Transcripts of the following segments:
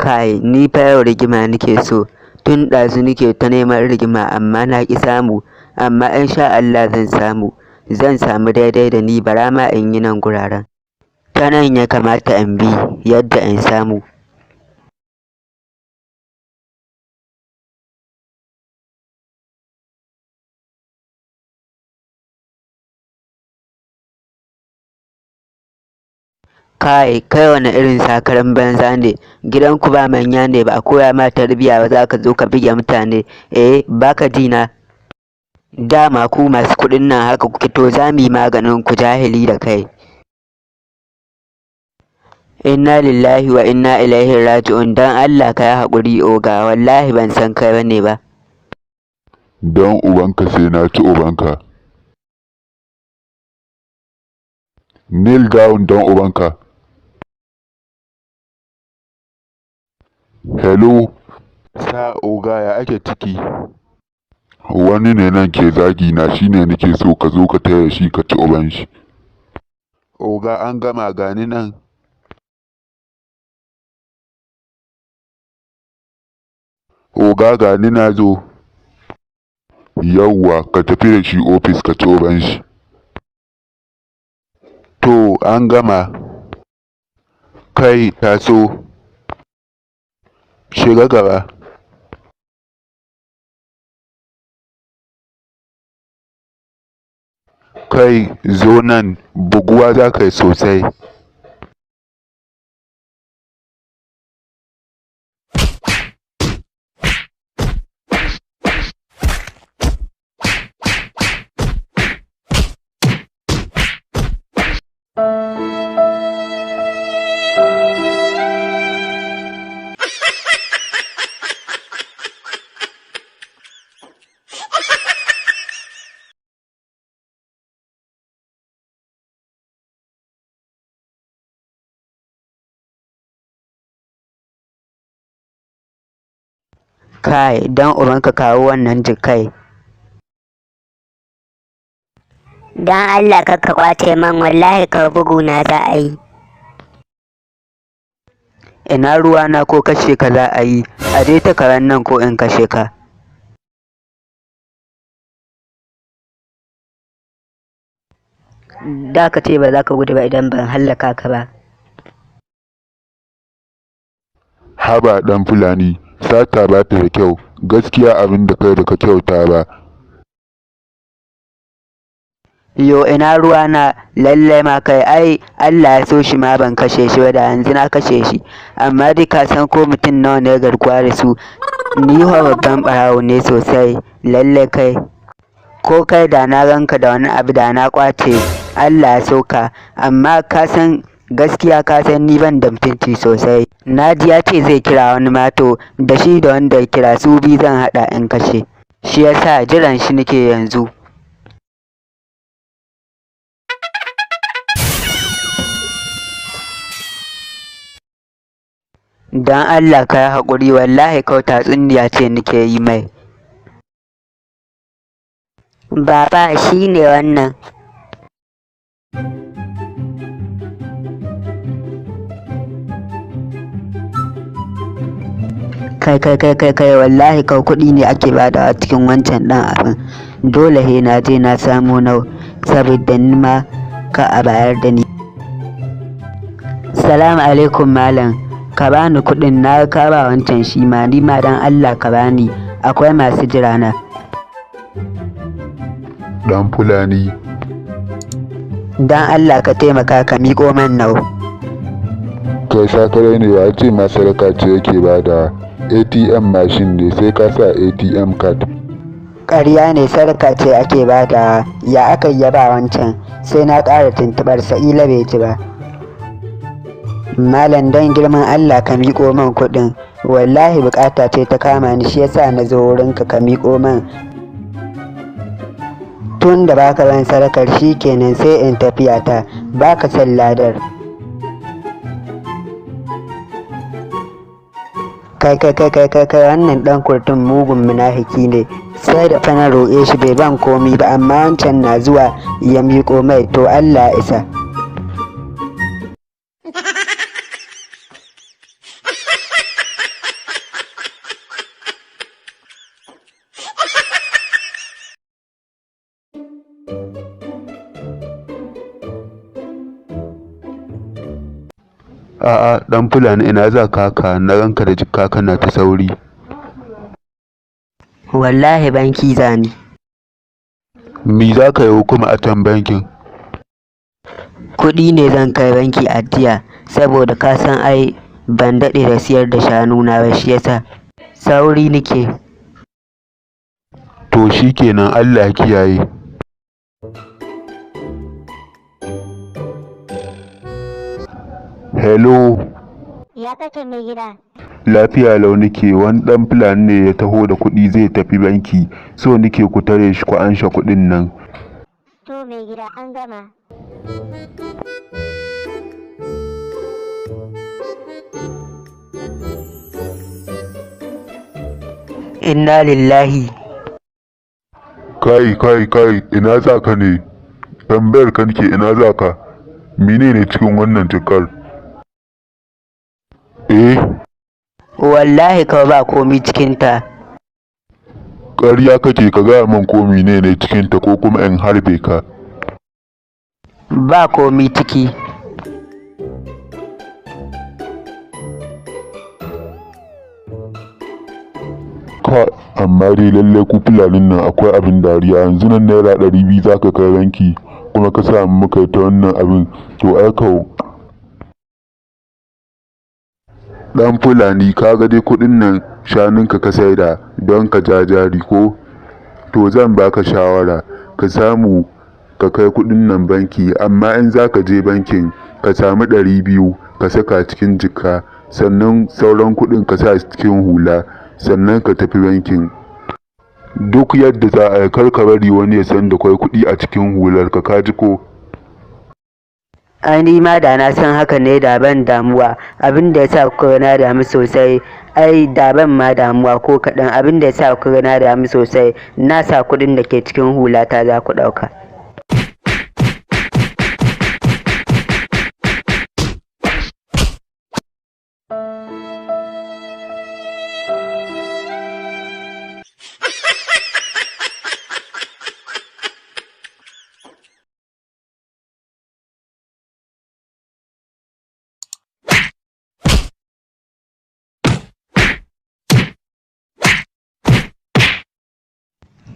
Kai, ni fa yau rigima nake so. Tun ɗazu nake ta neman rigima amma na ƙi samu. Amma in sha Allah zan samu. Zan samu daidai da ni, bara ma in yi nan guraren. Ta nan ya kamata in bi, yadda in samu. Kai, kai wane irin sakaran banza ne? Gidanku ba manya ne, ba a koya ma tarbiyya ba, za ka zo ka buge mutane. Eh, baka ji na? Dama ku masu kuɗin nan haka kuke, to za mu yi maganin ku, jahili da kai. Inna lillahi wa inna ilaihi raji'un. Dan Allah ka yi haƙuri oga, wallahi ban san kai bane ba. Don ubanka, sai na ci ubanka. Kneel down don ubanka. Hello, sa oga, ya ake ciki? Wani ne nan ke zagi na, shine nake so ka zo ka taya shi ka ci uban shi. Oga, an gama, gani nan. Oga, gani na zo. Yawwa, ka tafi da shi ofis ka ci uban shi. To, an gama. Kai, taso. Shiga gaba. Kai, zo nan, buguwa za ka yi sosai. Kai, don ubanka kawo wannan jikai. Don Allah kar ka kwace man, wallahi ka buguna za a yi. Ina ruwana ko kashe ka za a yi, aje takarar nan ko in kashe ka. Da ka ce ba za ka gudu ba idan ban hallaka ka ba. Haba ɗan Fulani, sata ba ta da kyau, gaskiya abin da kai baka kyauta ba. Yo, ina ruwana, lallai ma kai, ai Allah ya so shi ma ban kashe shi ba, da yanzu na kashe shi. Amma dai ka san ko mutum nawa ne garkuwa da su. Ni fa babban ɓarawo ne sosai, lallai kai. Ko kai da na ganka da wani abu da na ƙwace, Allah ya so ka, amma ka san gaskiya, ka san ni ban da mutunci sosai. Na ji ya ce zai kira wani mato, da shi da wanda ya kira su biyu zan haɗa in kashe. Shi yasa jiran shi nake yanzu. Don Allah ka yi haƙuri, wallahi kawai tatsuniya ce nake yi mai. Baba, shi ne wannan. Kai kai kai kai kai, wallahi kawai kuɗi ne ake badawa cikin wancan ɗan abin. Dole he na je na samo nau saboda ni ma ka a bayar da ni. Salamu alaikum malam, ka bani kuɗin na, ka ba wancan shi ma, ni ma dan Allah ka bani, akwai masu jira na. Ɗan Fulani. Dan Allah ka taimaka ka miƙo man nau. Kai sakarai ne, ya ce ma sadaka ce yake bada? ATM mashin ne, sai ka sa ATM card. Ƙarya ne, sadaka ce ake badawa, ya aka yi ya ba wancan? Sai na ƙara tuntuɓar sa, ƙila bai ji ba. Malam, don girman Allah ka miƙo man kuɗin, wallahi buƙata ce ta kama ni, shi yasa na zo wurinka ka miƙo man. Tun da baka ban sadakar shi kenan, sai in tafiya ta, baka son ladar. Kai kai kai kai kai kai, wannan dan kurtun mugun munafiki ne. Sai da fa na roƙe shi bai ban komi ba, amma wancan na zuwa ya miƙo mai, to Allah ya isa. A'a, ɗan Fulani, ina za ka haka? Na ganka da jikka kana ta sauri. Wallahi banki zani. Me za ka yi kuma a can bankin? Kuɗi ne zan kai banki ajiya, saboda ka san ai ban daɗe da siyar da shanuna ba, shi yasa sauri nike. To shikenan, Allah ya kiyaye. Hello. Ya kake, mai gida? Lafiya lau nike. Wani ɗan Fulani ne ya taho da kuɗi zai tafi banki, so nike ku tare shi ku anshe kuɗin nan. To mai gida, an gama. Inna lillahi. Kai kai kai, ina za ka ne? Tambayar ka nake, ina za ka? Menene cikin wannan jakar? Eh? Wallahi ka ba komi cikinta. Ƙarya kake! Ka gaya min ko menene cikinta ko kuma in harbe ka. Ba komi ciki. Ka amma dai lallai ku Fulanin nan akwai abin dariya. Yanzu nan ₦200 za ka kai banki, kuma ka sa muka yi ta wannan abin. To ai kau, ɗan Fulani, ka ga dai kuɗin nan shanunka ka saida don ka ja jari ko? To zan baka shawara, ka samu ka kai kuɗin nan banki, amma in za ka je bankin ka sami 200 ka saka cikin jikka, sannan sauran kuɗin ka sa cikin hula, sannan ka tafi bankin. Duk yadda za a yi, kar ka bari wani ya san da kwai kuɗi a cikin hularka, ka ji ko? Ai ni ma da na san haka ne da ban damuwa. Abin da yasa kuka ga na damu sosai, ai da ban ma damuwa ko kaɗan. Abin da yasa kuka ga na damu sosai, na sa kuɗin da ke cikin hulata za ku ɗauka.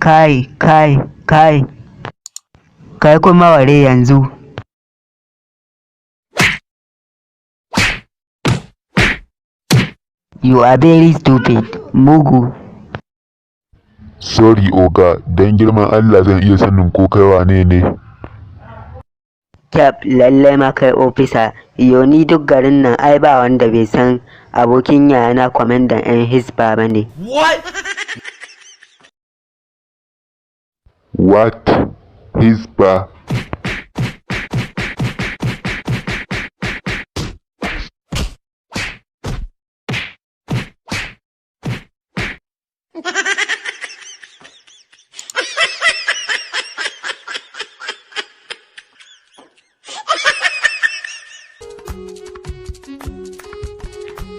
Kai kai kai kai, kuma ware yanzu. You are very stupid, mugu. Sorry oga, don girman Allah zan iya sanin ko kai wane ne? Kyaf, lallai ma kai ofisa. Yo ni duk garin nan ai ba wanda bai san abokin yayana kwamandan 'yan Hisba ba ne. What? Hisba?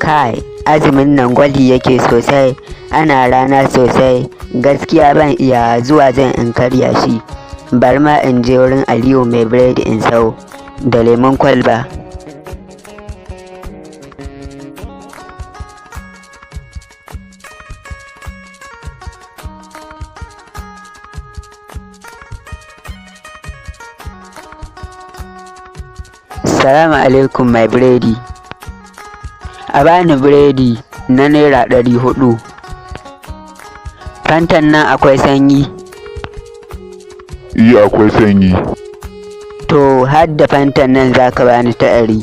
Kai, azumin nan gwali yake sosai, ana rana sosai, gaskiya ban iya zuwa, zan in karya shi. Bari ma in je wurin Aliyu mai biredi in sau da lemon kwalba. Salamu alaikum, mai biredi. A bani biredi na ₦400. Fantan nan akwai sanyi? Iya, akwai sanyi. To har da fantan nan za ka bani ta 100.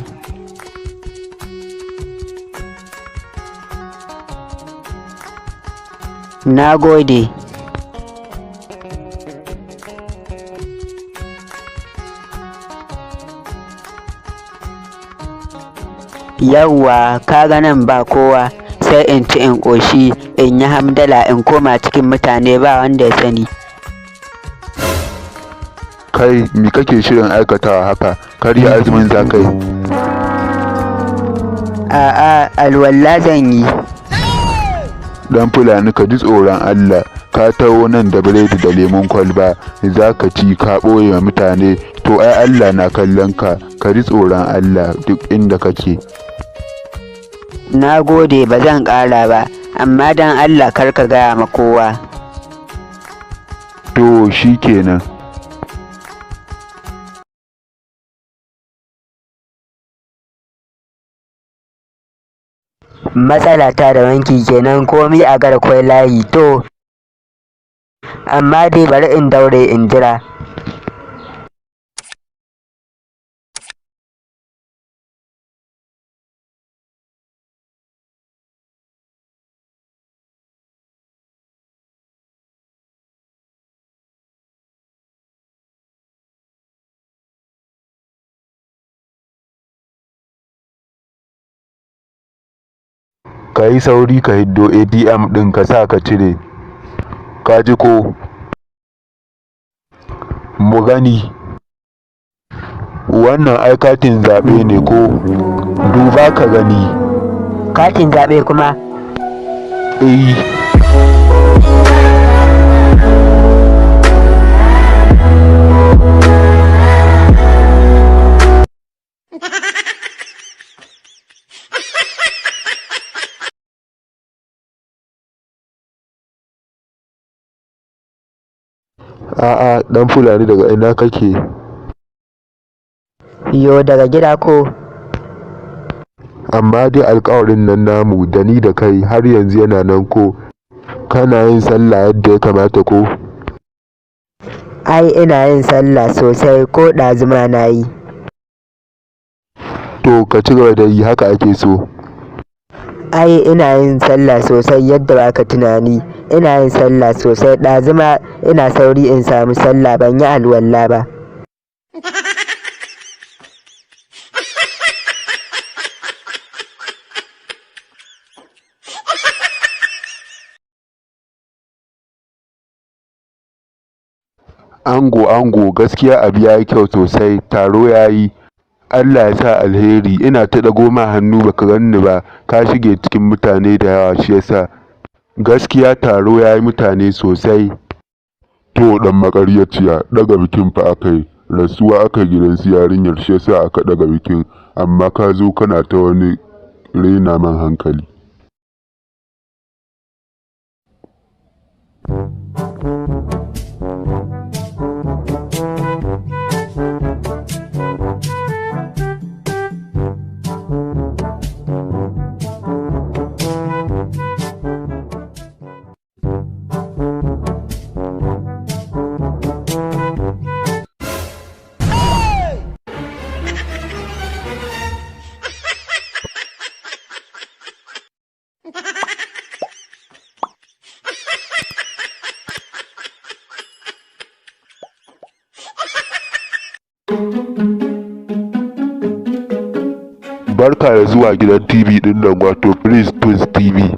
Na gode. Yawwa, ka ga nan ba kowa. Sai in ci in ƙoshi, in yi hamdala, in koma cikin mutane ba wanda ya sani. Kai, me kake shirin aikatawa haka? Karya azumin za ka yi? A'a, alwala zan yi. Dan Fulani, ka ji tsoron Allah, ka taho nan da biredi da lemon kwalba za ka ci, ka ɓoye wa mutane, to ai Allah na kallon ka, ka ji tsoron Allah duk inda kake. Na gode, ba zan ƙara ba, amma don Allah kar ka gaya ma kowa. To shi kenan. Matsala ta da banki kenan, komi a garkwai layi to. Amma dai bari in daure in jira. Ka yi sauri ka hiddo ATM ɗin ka sa ka cire. Ka ji ko? Mu gani. Wannan ai katin zaɓe ne ko? Duba ka gani. Katin zaɓe kuma? Eh. A'a, ɗan Fulani, daga ina kake? Yo, daga gida ko. Amma dai alƙawarin nan namu da ni da kai har yanzu yana nan ko? Kana yin sallah yadda ya kamata ko? Ai ina yin sallah sosai, ko ɗazu ma na yi. To ka ci gaba da yi, haka ake so. Ai ina yin sallah sosai yadda baka tunani. Ina yin sallah sosai, ɗazu ma ina sauri in samu sallah ban yi alwala ba. Ango, ango, gaskiya abu ya yi kyau sosai, taro ya yi. Allah ya sa alheri, ina ta ɗago ma hannu baka ganni ba, ka shige cikin mutane da yawa shi yasa. Gaskiya taro ya yi mutane sosai. To ɗan maƙaryaciya, ɗaga bikin fa aka yi, rasuwa aka yi gidan su yarinyar, shi yasa aka ɗaga bikin, amma ka zo kana ta wani raina man hankali. Barka da zuwa gidan TV ɗin nan, wato Prince Twins TV.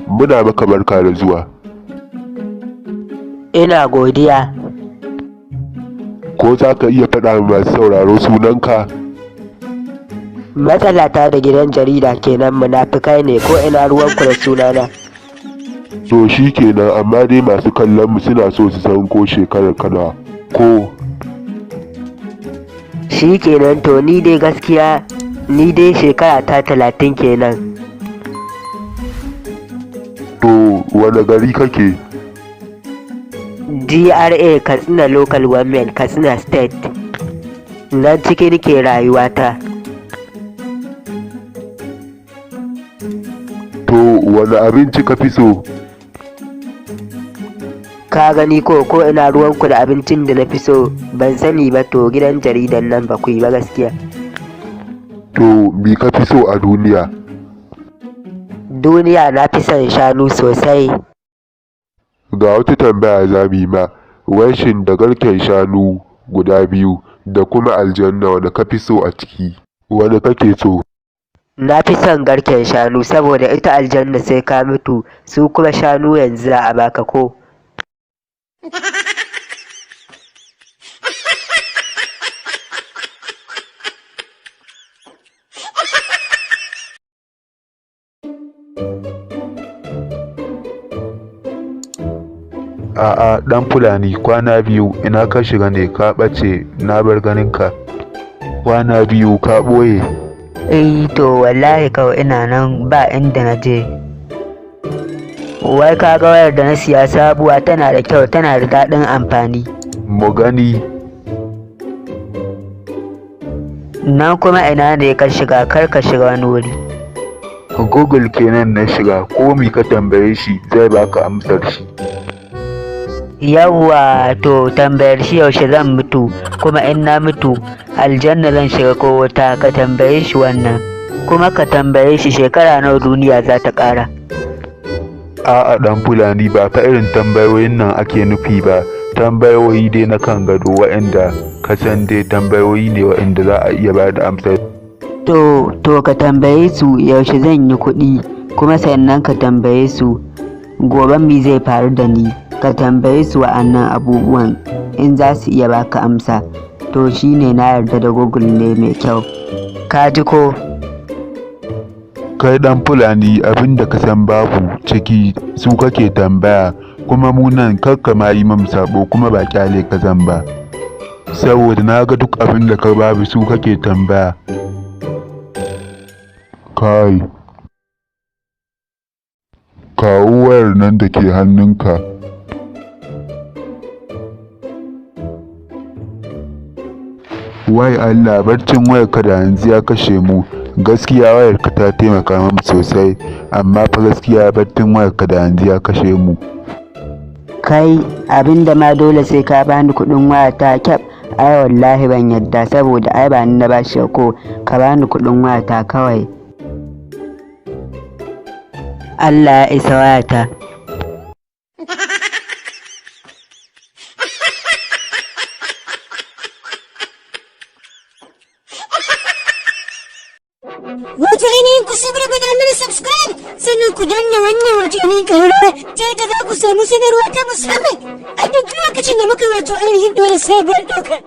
Muna maka barka da zuwa. Ina godiya. Ko za ka iya faɗa wa masu sauraro sunanka? Matsala ta da gidan jarida kenan, munafukai ne, ko ina ruwanku da sunana. To shi kenan, amma dai masu kallon mu suna so su san ko shekarar ka nawa ko? Shi kenan, to ni dai gaskiya ni dai shekara ta 30 kenan. To wane gari kake? GRA Katsina Local Government, Katsina State. Nan ciki nake rayuwata. To wane abinci ka fi so? Ka gani ko, ko ina ruwanku da abincin da na fi so? Ban sani ba, to gidan jaridan nan ba ku yi ba gaskiya. To me ka fi so a duniya? Duniya na fi son shanu sosai. Ga wata tambaya za mu yi ma, wai shin da garken shanu guda biyu da kuma aljanna, wane ka fi so a ciki? Wane kake so? Na fi son garken shanu saboda ita aljanna sai ka mutu, su kuma shanu yanzu za a baka ko. A'a ɗan Fulani kwana biyu ina ka shiga ne ka ɓace na bar ganinka. Kwana biyu ka ɓoye. Eh to wallahi kawai ina nan ba inda na je. Wai ka ga wayar da na siya sabuwa tana da kyau, tana da daɗin amfani. Mu gani. Nan kuma ina ne ka shiga? Kar ka shiga wani wuri. Google kenan na shiga, ko mi ka tambaye shi zai baka amsar shi. Yawwa, to tambayar shi yaushe zan mutu, kuma in na mutu aljanna zan shiga ko wuta, ka tambaye shi wannan. Kuma ka tambaye shi shekara nawa duniya za ta ƙara. A'a ɗan Fulani ba fa irin tambayoyin nan ake nufi ba, tambayoyi dai na kan gado waɗanda ka san dai tambayoyi ne waɗanda za a iya bada amsar. To ka tambaye su yaushe zan yi kuɗi, kuma sannan ka tambaye su gobe me zai faru da ni. Ka tambaye su wa'annan abubuwan in za su iya baka amsa. To shine na yarda da Google ne mai kyau. Ka ji ko? Kai ɗan Fulani abinda ka san babu ciki su kake tambaya, kuma mu nan kar ka ma yi min saɓo kuma ba ƙyale ka zan ba. Saboda na ga duk abinda ka babu su kake tambaya. Kai. Kawo wayar nan da ke hannunka. Wai Allah, barcin wayarka da yanzu ya kashe mu. Gaskiya wayarka ta taimaka min sosai, amma fa gaskiya barcin wayarka da yanzu ya kashe mu. Kai, abinda ma dole sai ka bani kuɗin wayata kyaf. Ai wallahi ban yadda saboda ai ba ni na bashi ko, ka bani kuɗin wayata kawai. Allah ya isa wayata. Wato ainihin ku sabarbaɗa mana subscribe, sannan ku danna wannan wato ainihin ƙararrawa ta yadda za ku samu sanarwa ta musamman a duk lokacin da muka wato ainihin ɗora sabuwar ɗauka.